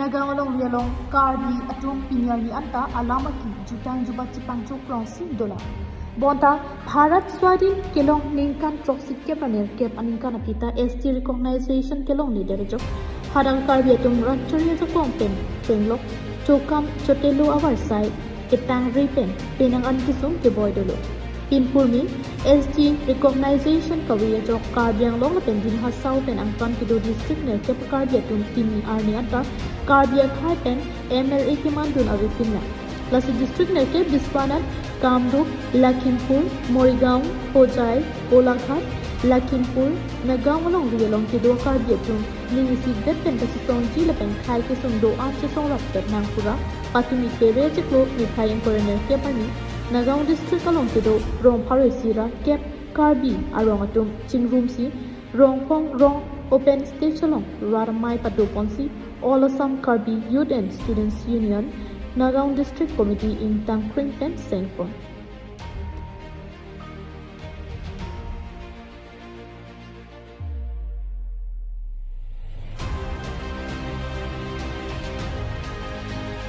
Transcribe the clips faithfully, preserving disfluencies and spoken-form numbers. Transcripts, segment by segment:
Nagaon alongri along Karbi atum pini arni anta alam aki jutang jubat chepangchok rongsi dolang. Bonta Bharat Swadhin kelong ningkan throksi kep ra nerkep aningkan aphi ta S T recognition kelongledet ajok hadak Karbi atum rat chori ajakong pen chenglok chokam chotelo avarsai ketangri pen penang an kesung keboi dolo. Pinpurmi S T recognition kave ajok Karbi Anglong lapen Dima Hasao pen angtan kedo district nerkep Karbi atum pini arni anta Karbi akhei pen M L A kemandun avepinlang. Lasi district nerkep Biswanath, Kamrup, Lakhimpur, Morigaon, Hojai, Golaghat, Lakhimpur, Nagaon alongri along kedo Karbi atum ning isivet pen kachesongji lapen khei kesung do-an chesong rapdet nang pura patumi kere chiklo niphai ingkoi ra nerkep arni Nagaon district along kedo rong pharo isi ra kep Karbi arong atum chingrumsi Rongphong rong open stage along rat amei padoponsi All Assam Karbi Youth and Students Union, Nagaon District Committee ingtang kring pen sengpon.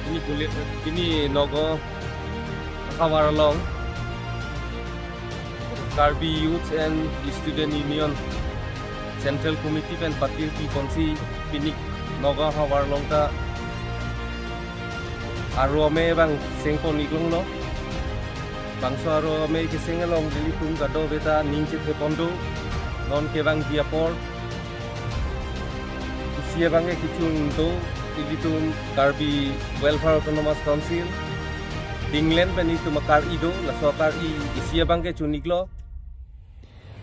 Pini kulit, pini Nagaon ahavar along Karbi Youth and Student Union Central Committee pen patir piponsi pini Nagaon ahavar along ta aro amei abang sengpon iklonglo. Bangso aro amei keseng along ilitum kadokave ta ning chethepon do. Non kevangji apor isi abang ke kechun do, ilitum Karbi Welfare Autonomous Council, Dinglen pen itum akar-i do, laso akar-i isi abang ke chun iklo.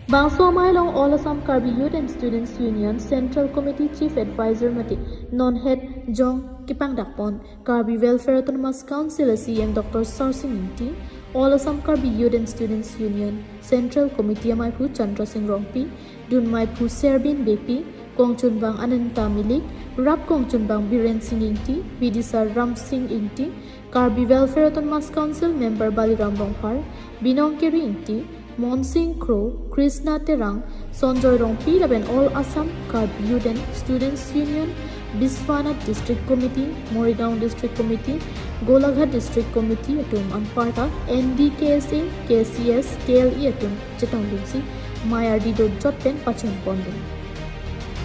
Bangso amei along All Assam Karbi Youth and Students Union Central Committee Chief Advisor mate non het jong kepangdakpon Karbi Welfare Autonomous Council a C E M Doctor Sarsing Ingti, All Assam Karbi Youth and Students Union Central Committee ameiphu Chandra Sing Rongpi, dunmeiphu Serbin Beypi, kongchunbang Ananta Milik, rap kongchunbang Biren Sing Ingti, bidisar Ram Sing Ingti, Karbi Welfare Autonomous Council member Baliram Rongphar, Binong Kiri Ingti, Monsing Kro, Krishna Terang, Sonjoy Rongpi lapen All Assam Karbi Youth and Students Union, Biswanath District Committee, Morigaon District Committee, Golaghat District Committee atum anparta N D K S A, K C S, K L E atum chetongdunsi mei ardi dojot pen pachengpondun.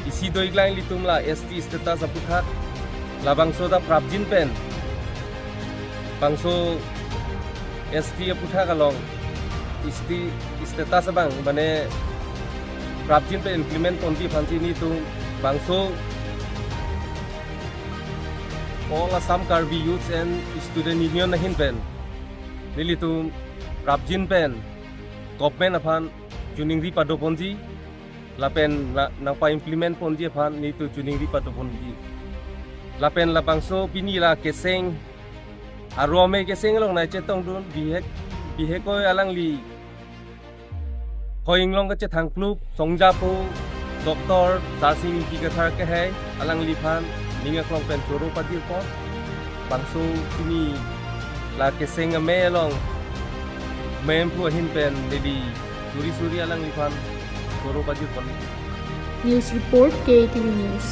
Isi do-iklang ilitum la S T status aputhak, labangso ta prapjin pen bangso S T aputhak along S T status abang mane prapjin pen implement ponji aphansi nelitum bangso All Assam Karbi Youth and Student Union ahin pen nelitum prapjin pen government aphan choningri padoponji lapen na-, nangpa-implement ponji aphan nelitum choningri padoponji. Lapen labangso pini la keseng, aro amei keseng along nai chetongdun bihek, bihek oi alangli hoi inglong kachethang klup songjapo Doctor Sarsing Ingti Kathar kehei alangliphan ning aklong pen choro padirpon. Bangso pini la keseng amei along memphu ahin pen neli suri suri alangliphan choro padirpon. News report, K A T V News.